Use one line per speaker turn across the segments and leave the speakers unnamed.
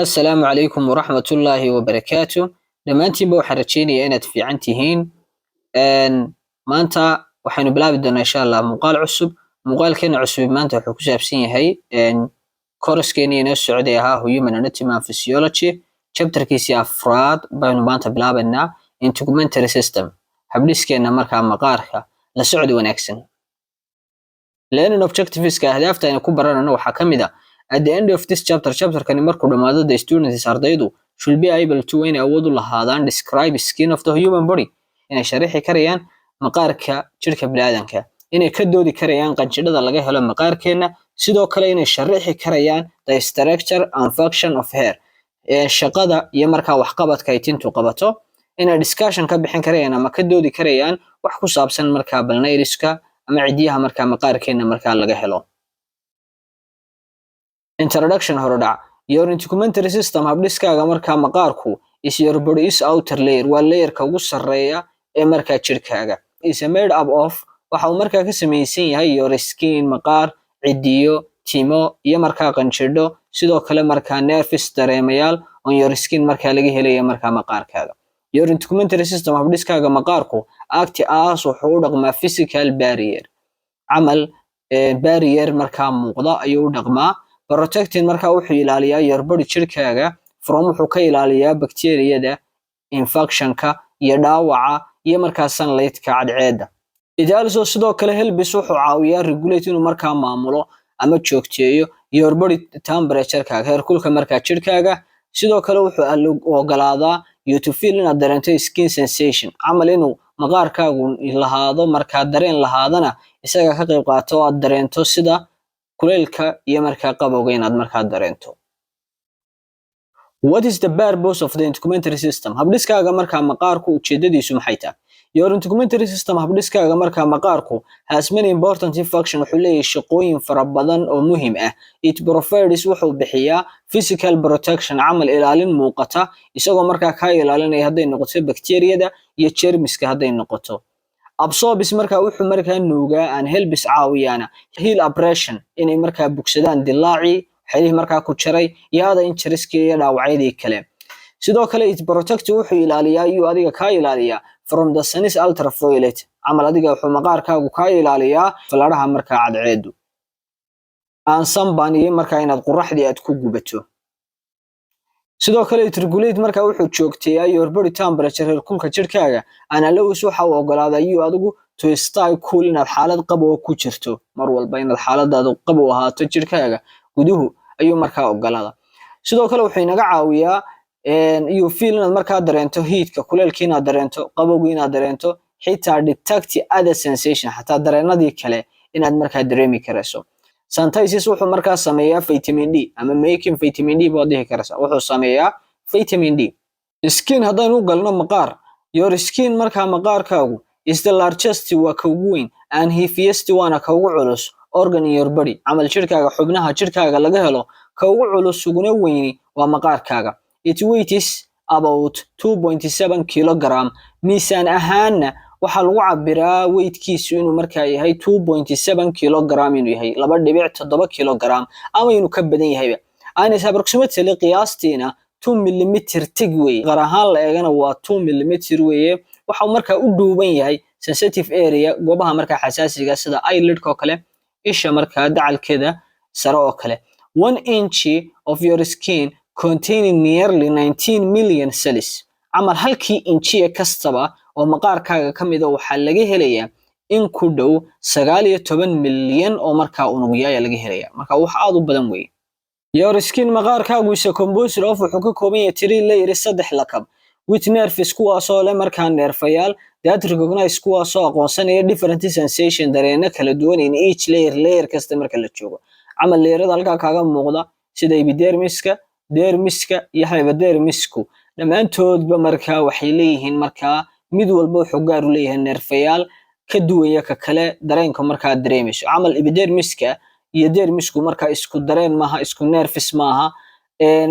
Assalaamu calaykum waraxmatullaahi wabarakaatu. Dhammaantiinba waxaan rajeynayaa inaad fiican tihiin. Maanta waxaynu bilaabi doonaa, insha Allah, muuqaal cusub. Muuqaalkeena cusub maanta wuxuu ku saabsan yahay course-keenii inoo socday ahaa Human Anatomy and Physiology. Chapterkiisii afraad baynu maanta bilaabaynaa, Integumentary System, habdhiskeena markaa maqaarka. La socod wanaagsan. Learning objectiveska, ahdaafta aynu ku baranayno, waxaa ka mid ah: at the end of this chapter, chapterkani markuu dhammaado, the students, ardaydu, should be able to, inay awood u lahaadaan, describe skin of the human body, inay sharixi karayaan maqaarka jirka bini'aadanka, inay ka doodi karayaan qanjidhada laga helo maqaarkeena, sidoo kale inay sharixi karayaan the structure and function of hair, ee shaqada iyo markaa waxqabadka ay tintu qabato, inay discussion ka bixin karayaan ama ka doodi karayaan wax ku saabsan markaa nailska ama cidiyaha markaa maqaarkeena markaa laga helo. Introduction, horodhac. Your integumentary system, habdhiskaaga markaa maqaarku, is your body's outer layer, waa layerka ugu sarreeya ee markaa jirkaaga. Is made up of, waxa uu markaa ka samaysan yahay, your skin, maqaar, cidiyo, timo iyo markaa qanjidho, sidoo kale markaa nerves, dareemayaal, on your skin, markaa laga helaya markaa maqaarkaaga. Your integumentary system, habdhiskaaga maqaarku, act as, wuxuu u dhaqmaa, physical barrier, camal barrier markaa muuqda ayuu u dhaqmaa. Protecting, markaa wuxuu ilaaliyaa, your body, jirkaaga, from, wuxuu ka ilaaliyaa, bacteriyada, infectionka iyo dhaawaca iyo markaa sunlightka, cadceedda. It also, sidoo kale, helps, wuxuu caawiyaa, regulate, inuu markaa maamulo ama joogteeyo, your body temperature-kaaga, heerkulka markaa jirkaaga. Sidoo kale wuxuu ogolaadaa you to feel, inaad dareento, skin sensation, camal inuu maqaarkaagu lahaado markaa dareen lahaadana isaga ka qayb qaato oo aad dareento sida kuleylka iyo markaa qabowga inaad markaa dareento. What is the purpose of the integumentary system? Habdhiskaaga markaa maqaarku ujeedadiisu maxay tahay? Your integumentary system, habdhiskaaga markaa maqaarku, has many important function, wuxuu leeyahay shaqooyin fara badan oo muhiim ah. It provides, wuxuu bixiyaa, physical protection, camal ilaalin muuqata, isagoo markaa kaa ilaalinaya hadday noqoto bakteeriyada iyo jeermiska hadday noqoto. Absorbs, markaa wuxuu markaa nuugaa, and helps, caawiyaana, heal abrasion, inay markaa bugsadaan dilaacii waxyaalihii markaa ku jaray iyo other injurieski iyo dhaawacyadii kale. Sidoo kale it protect, wuxuu ilaaliyaa, iyuu adiga kaa ilaaliyaa, from the sun's ultraviolet, camal adiga wuxuu maqaarkaagu kaa ilaaliyaa fallaadhaha markaa cadceedu aan sunburn iyo markaa inaad qoraxdii aad ku gubato. Sidoo kale it regulate, markaa wuxuu joogteeyaa, your body temperature, heerkulka jirkaaga, and allows, waxa uu ogolaadaa, you, adigu, to stay cool, inaad xaalad qabow ku jirto mar walba, inaad xaaladaadu qabow ahaato jirkaaga guduhu ayuu markaa ogolaadaa. Sidoo kale wuxuu inaga caawiyaa you feel, inaad markaa dareento heatka, kuleylka inaad dareento, qabowga inaad dareento, xitaa detect other sensation, xataa dareenadii kale inaad markaa dareemi karayso. Synthesis, wuxuu markaa sameeyaa vitamin D ama making vitamin D baad dhihi karaysaa, wuxuu sameeyaa vitamin D. Skin haddaynu u galno, maqaar. Your skin, markaa maqaarkaagu, is the largest, waa ka ugu weyn, and heaviest, waana ka ugu culus, organ in your body, camal jirkaaga, xubnaha jirkaaga laga helo ka ugu culus uguna weyni waa maqaarkaaga. It weighs about 2.7 kilogram, miisaan ahaanna waxaa lagu cabiraa weightkiisu inuu markaa yahay 2.7 kilogram, inuu yahay 2.7 kilogram ama inuu ka badan yahayba. And is approximately, qiyaastiina, 2 millimeter thick weeye, qar ahaan la eegana waa 2 millimeter weeye. Waxa uu markaa u dhuuban yahay sensitive area, goobaha markaa xasaasiga, sida eyelidka oo kale, isha markaa dacalkeeda sare oo kale. 1 inch of your skin containing nearly 19 million cells, camal halkii inchiya kastaba oo maqaarkaaga ka mida waxaa laga helayaa in ku dhow 19 milyan oo markaa unugyo ayaa laga helaya. Marka wax aad u badan weeye. Your skin, maqaarkaagu, is composed of, wuxuu ka kooban yahay, three layers, saddex lakab, with nerves, kuwaasoo leh markaa neerfayaal, that recognize, kuwaasoo aqoonsanaya, different sensation, dareeno kala duwan, in each layer, layer kasta marka la joogo. Camal layerada halkaa kaaga muuqda sida epidermiska, dermiska iyo hypodermisku, dhammaantoodba markaa waxay leeyihiin markaa mid walba wuxuu gaar u leeyahay neerfayaal ka duwaya ka kale dareenka markaa dareemayso. Camal epidermiska iyo dermisku markaa isku dareen maaha, isku nerves maaha.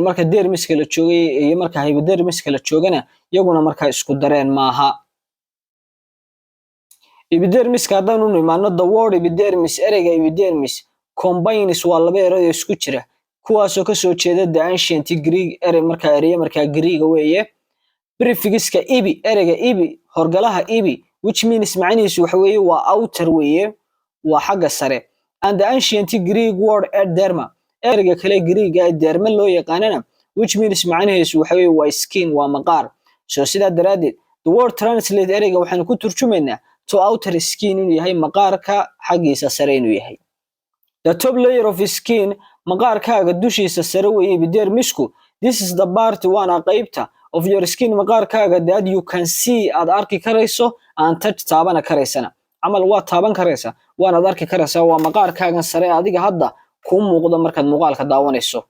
Marka dermiska la joogay iyo marka hypodermiska la joogana, iyaguna markaa isku dareen maaha. Epidermiska haddaynu nimaano, the word epidermis, ereyga epidermis, combines, waa laba erey oo isku jira, Kuwaasoo kasoo jeeda the ancient Greek, erey markaa ereye markaa Greega weeye. Prefixka epi, ereyga epi, horgalaha epi, which means, macnihiisu waxa weeye, waa outer weeye, waa xagga sare, and the ancient Greek word derma, ereyga kale Greega ee derma loo yaqaanana, which means, macnihiisu waxa weeye, waa skin, waa maqaar. So sidaa daraaddeed, the word translate, ereyga waxaynu ku turjumaynaa to outer skin, inuu yahay maqaarka xaggiisa sare inuu yahay. The top layer of skin, maqaarkaaga dushiisa sare weeye epidermisku. This is the part, waana qaybta, of your skin, maqaarkaaga, that you can see, aad arki karayso, and touch, taabana karaysana. Camal waa taaban karaysa, waanaad arki karaysaa. Waa maqaarkaagan sare adiga hadda kuu muuqda markaad muuqaalka daawanayso.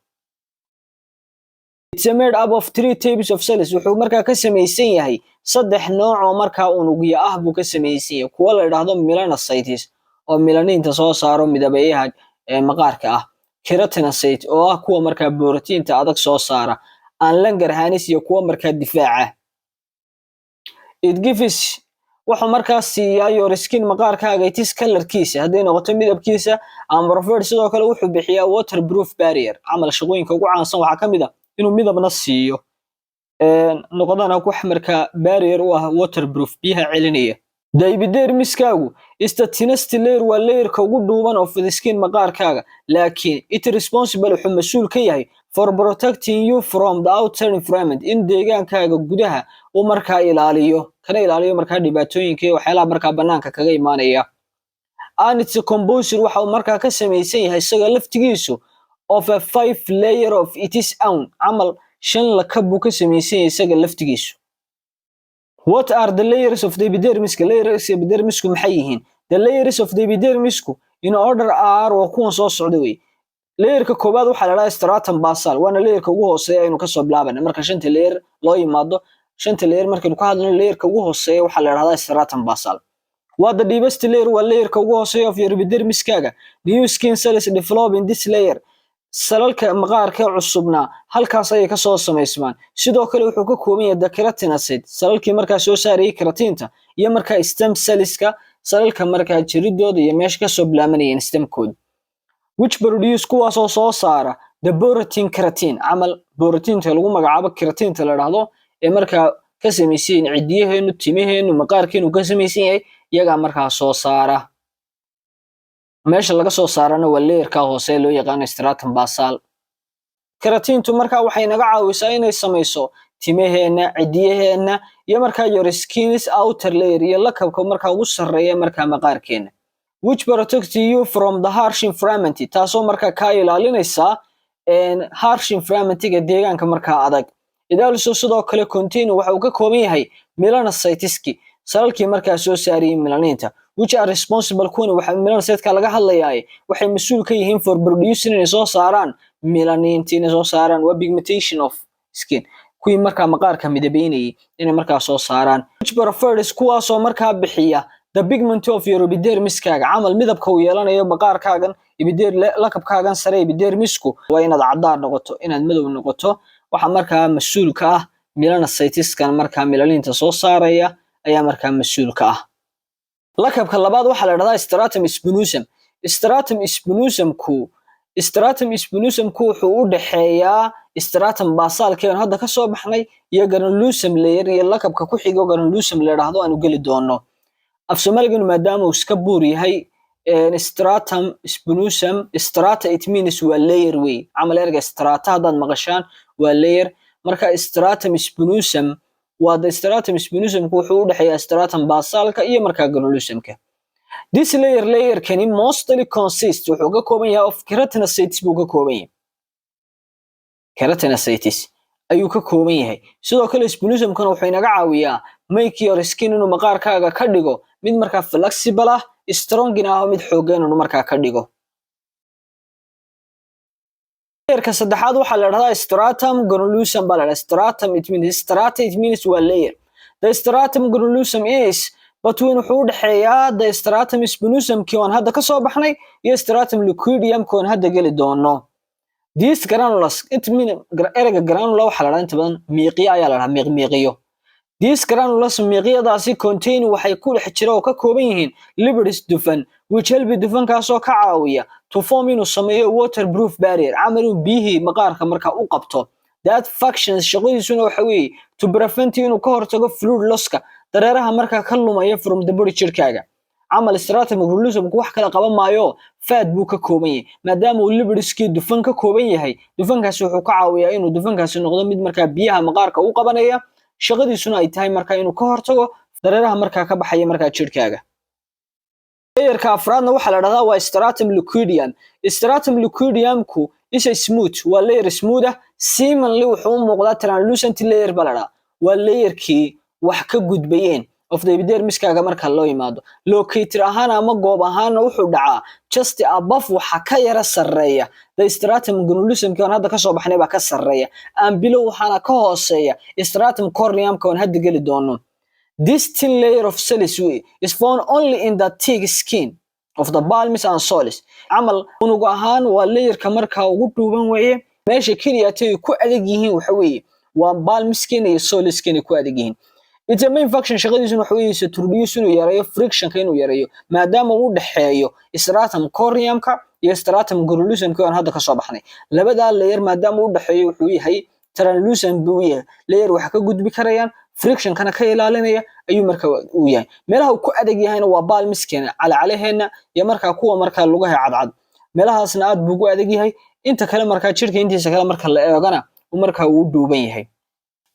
It's made up of three types of cells. Wuxuu markaa ka samaysan yahay saddex nooc oo markaa unugyo ah buu ka samaysan yahay: kuwa la yidhaahdo melanocytes, oo melaniinta soo saaro, midabeeyaha ee maqaarka ah, keratinocyte, oo ah kuwa markaa borotiinta adag soo saara, and Langerhans, iyo kuwa markaa difaaca. It gives, wuxuu markaa siiyaa, your skin, maqaarkaaga, its colorkiisa, hadday noqoto midabkiisa, and provide, sidoo kale wuxuu bixiyaa, waterproof barrier. Camal shaqooyinka ugu caansan waxaa ka mid ah inuu midabna siiyo, noqdana wax markaa barrier u ah, waterproof, biyaha celinaya. The epidermiskaagu is the thinnest layer, waa layerka ugu dhuuban, of the skin, maqaarkaaga, laakiin it responsible, wuxuu mas-uul ka yahay, for protecting you from the outer environment, in deegaankaaga gudaha uu markaa ilaaliyo, kana ilaaliyo markaa dhibaatooyinka iyo waxyaalaha markaa banaanka kaga imaanaya. And it's composed, waxa uu markaa ka samaysan yahay isaga laftigiisu, of a five layer of its own. Camal shan lakab buu ka samaysan yahay isaga laftigiisu. What are the layers of the epidermis? Layers epidermisku maxay yihiin? The layers of the epidermisku in order are, waa kuwan soo socda wey. Layerka koowaad waxaa la dhahaa stratum basal, waana layerka ugu hooseeya aynu kasoo bilaabana. Marka shanta layer loo yimaado, shanta layer markaynu ka hadlayno, layerka ugu hooseeya waxaa la dhahdaa stratum basal. Waa the deepest layer, waa layerka ugu hooseeya, of your epidermiskaaga. New skin cells develop in this layer. Salalka maqaarka cusubna halkaas ayay kasoo samaysmaan. Sidoo kale wuxuu ka kooban yahay the keratinocyte, salalkii markaa soo saarayay keratinta, iyo markaa stem cellska, salalka markaa jiridooda iyo meesha kasoo bilaamanayeen stemkooda, which produce, kuwaasoo soo saara, the protein keratin. Camal borotiinta lagu magacaabo keratinta la dhahdo ee markaa ka samaysan yihiin cidiyaheenu, timaheenu, maqaarkeenu ka samaysan yahay, iyagaa markaa soo saara. Meesha laga soo saarana waa layerka hoose loo yaqaano stratum basal. Keratintu markaa waxay naga caawisaa inay samayso timaheena, cidiyaheenna, iyo markaa your skin's outer layer, iyo lakabka markaa ugu sarreeya markaa maqaarkeena, which protect you from the harsh environment, taasoo markaa kaa ilaalinaysa harsh environmentiga, deegaanka markaa adag. It also, sidoo kale, contain, waxa uu ka kooban yahay, melanocyteski, salalkii markaa soo saarayay melaninta, which are responsible, kuwani waxa melanocyteka laga hadlayaa, waxay mas-uul ka yihiin, for producing, inay soo saaraan melaninta, inay soo saaraan waa pigmentation of skin, kuwii markaa maqaarka midabeynayay inay markaa soo saaraan, which provides, kuwaasoo markaa bixiya, the pigment of your epidermiskaaga. Camal midabka uu yeelanayo maqaarkaagan lakabkaagan sare epidermisku, waa inaad caddaan noqoto, inaad madow noqoto, waxa markaa mas-uul ka ah melanocyteskan markaa melaninta soo saaraya ayaa markaa mas-uul ka ah. Lakabka labaad waxaa la dhahdaa stratum spinosum. Stratum spinosumku wuxuu u dhexeeyaa stratum basalkeen hadda ka soo baxnay iyo granulosum layer, iyo lakabka ku xigo granulosum la yidhaahdo aanu geli doono. Af Soomaaliganu maadaama uu iska buur yahay, stratum spinosum, strata, it means waa layer wey. Camal erga strata haddaad maqashaan waa layer. Marka stratum spinosum waa the stratum spinosumku wuxuu u dhexeeyaa stratum basalka iyo markaa granulosumka. This layer, layerkani, mostly consist, wuxuu ka kooban yahay, of keratinocytes buu ka kooban yahay, keratinocytes ayuu ka kooban yahay. Sidoo kale spinosumkana wuxuu inaga caawiyaa make your skin, inuu maqaarkaaga ka dhigo mid markaa flexible ah, strongina ah, mid xooggan inuu markaa ka dhigo. Layerka saddexaad waxaa la dhahdaa stratum granulosum baa la dhahdaa. Stratum, it means strata, it means waa layer. The stratum granulosum is between, wuxuu u dhexeeyaa, the stratum spinosum kii aan hadda ka soo baxnay iyo stratum lucidum kii aan hadda geli doono. This granulous, it mean, ereyga granula waxaa la dhahdaa inta badan miiqiyo ayaa la dhahdaa, miiqmiiqiyo. These granules, miiqyadaasi, contain, waxay ku dhex jira oo ka kooban yihiin, lipids, dufan, which help, dufankaasoo ka caawiya, to form, inuu sameeyo, waterproof barrier, camal inuu biyihii maqaarka markaa u qabto. That functions, shaqadiisuna waxa weeye, to prevent, inuu ka hortago, fluid losska, dareeraha markaa ka lumaya, from the body, jirkaaga. Camal stratum granulosumku wax kala qaban maayo, fat buu ka kooban yahay. Maadaama uu lipidskii dufan ka kooban yahay, dufankaasi wuxuu ka caawiyaa inuu dufankaasi noqdo mid markaa biyaha maqaarka u qabanaya, shaqadiisuna ay tahay markaa inuu ka hortago dareeraha markaa ka baxaya markaa jirkaaga. Layerka afraadna waxaa la dhahdaa waa stratum lucidum. Stratum lucidumku is a smooth, waa layer smooth ah, seemingly, wuxuu u muuqdaa, translucent layer baa la dhahdaa. Waa layerkii wax ka gudbayeen of the epidermiskaaga marka loo yimaado. Located ahaan ama goob ahaanna wuxuu dhacaa just above, waxa ka yara sarreeya, the stratum granulosumki aan hadda kasoo baxnay baa ka sarreeya, and below, waxaana ka hooseeya, stratum corneumka aan hadda geli doono. This thin layer of cells is found only in the thick skin of the palms and soles. Camal unug ahaan waa layerka markaa ugu dhuuban weeye. Meesha keliya tay ku adag yihiin waxa weeye waa palm skin iyo sole skin ay ku adag yihiin. Its a main function, shaqadiisuna waxa weeye, to reduce, inuu yareeyo, frictionka inuu yareeyo, maadaama uu dhexeeyo stratum corneumka iyo stratum granulosumka aan hadda kasoo baxnay. Labadaa layer maadaama uu dhexeeyo, wuxuu yahay translucent buu yahay, layer wax ka gudbi karayaan, frictionkana ka ilaalinaya ayuu marka uu yahay. Meelaha uu ku adag yahayna waa palmskeena, calacalaheena, iyo markaa kuwa markaa lugaha cadcad, meelahaasna aad buu ugu adag yahay. Inta kale markaa jirka intiisa kale marka la eegana markaa uu dhuuban yahay.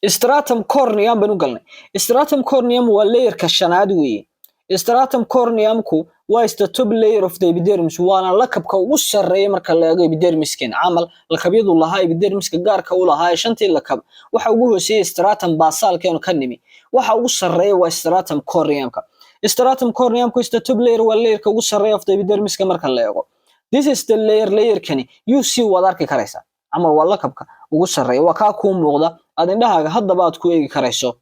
Stratum corneum baan u galnay. Stratum corneum waa layerka shanaad weeye. Stratum corneumku waa is the top layer of the epidermis, waana lakabka ugu sarreeya marka la eego epidermisken. Camal lakabyadu lahaa epidermiska gaarka u lahaa ee shantii lakab, waxa ugu hooseeya stratum basalkeenu ka nimi, waxa ugu sarreeya waa stratum corneumka. Stratum corneumku is the top layer, waa layerka ugu sarreeya, of the epidermiska marka la eego. This is the layer, layerkani, you see, waad arki karaysaa. Camal waa lakabka ugu sarreeya, waa kaa kuu muuqda, aad indhahaaga haddaba aad ku eegi karayso.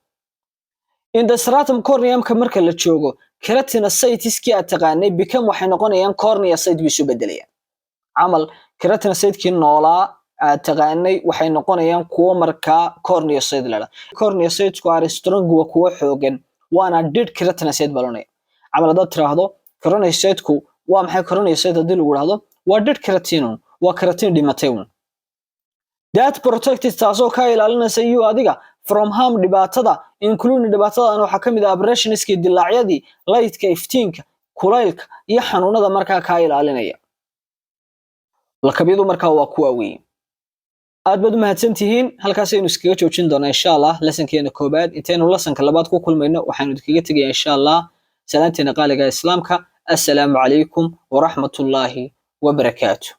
In the stratum corneumka marka la joogo, keratinocyteski aad taqaanay become, waxay noqonayaan, corneocyte bay isu bedelayaan. Camal keratinocytekii noolaa aad taqaanay waxay noqonayaan kuwo markaa corneocyte la dhaha. Corneocyteku are strong, waa kuwo xoogan, waana dead keratinocyte baa lonaya. Camal haddaad tiraahdo corneocyteku waa maxay, corneocyte haddii lagu dhahdo, waa dead keratin, waa keratin dhimatay un. That protected, taasoo ka ilaalinaysa, you, adiga, from harm, dhibaatada, including, dhibaatadan waxaa ka mid ah, abrasionskii, dilaacyadii, lightka, iftiinka, kulaylka iyo xanuunada markaa kaa ilaalinaya. Lakabyadu markaa waa kuwa weeye. Aad baad u mahadsan tihiin. Halkaasaynu iskaga joojin doonaa, insha Allah, lessonkeena koobaad. Intaynu lessonka labaad ku kulmayno, waxaanu idinkaga tegayaa, insha Allah, salaanteena qaaliga islaamka: assalaamu calaykum waraxmatullaahi wabarakaatu.